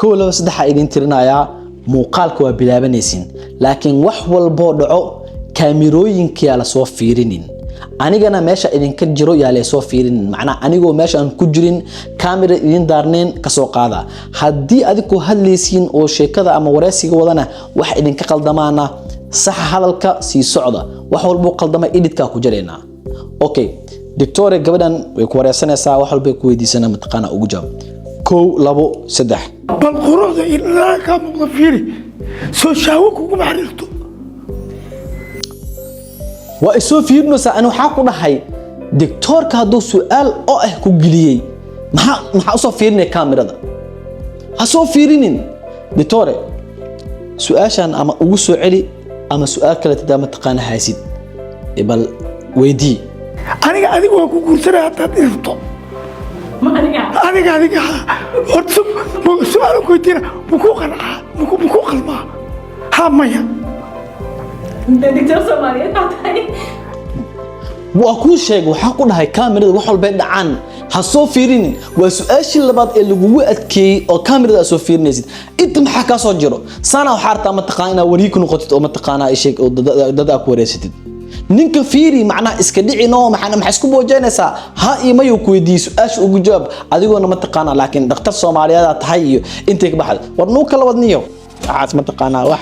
Kow, laba, saddexa idin tirinayaa. Muuqaalka waa bilaabanaysin, laakiin wax walboo dhaco kaamirooyinkayaa lasoo fiirinin. Anigana meesha idinka jiro yaa laysoo fiirinin. Macnaha, anigoo meesha aan ku jirin, kamera idin daarneen kasoo qaada. Haddii adigu hadlaysiin oo sheekada ama wareysiga wadana wax idinka qaldamaana, saxa hadalka, sii socda. Wax walbuu qaldama, editkaa ku jaraynaa. Okay, doctore, gabadhan way ku wareysanaysaa, wax walbay ku weydiisana, mataqaana, ugu jawaab. Kow, labo, saddex. Bal quruxda iyo dhalaalka kaa muuqda fiiri. Soo shaawo kuguma xiriirto? Waa isoo fiirinaysaa. Ani waxaa ku dhahay, doctoorka hadduu su-aal oo ah ku geliyey, maxaa usoo fiirinaya kaamirada? Ha soo fiirinin. Doctore, su-aashan ama ugu soo celi ama su-aal kale tadaa mataqaana haysid, bal weydii. Aniga adiga waa ku guursanaya haddaad irto. Ma aniga? Adiga horta su-aal ku weydiina: maku qancaa, maku qalmaa? Ha, maya? Doctor Soomaaliyeed baa tahay. Waa kuu sheegay, waxaa ku dhahay kaamirada wax walbay dhacaan ha soo fiirinin. Waa su-aashii labaad ee lagugu adkeeyey oo kaamirada aad soo fiirinaysid. Inta maxaa kaa soo jiro sana? Waxaa rabtaa, mataqaana, inaad wariye ku noqotid oo, mataqaanaa, sheeg oo dad aad ku wareysatid. Ninka fiiri, macnaha iska dhicino. Maxaa isku boojeynaysaa? Ha iyo mayuu ku weydiiyey, su-aasha ugu jawaab adigoona, mataqaanaa. Laakiin dhakhtar Soomaaliyeed aad tahay iyo intay ka baxday war nuu kala wadniyo waxaas, mataqaanaa, wax.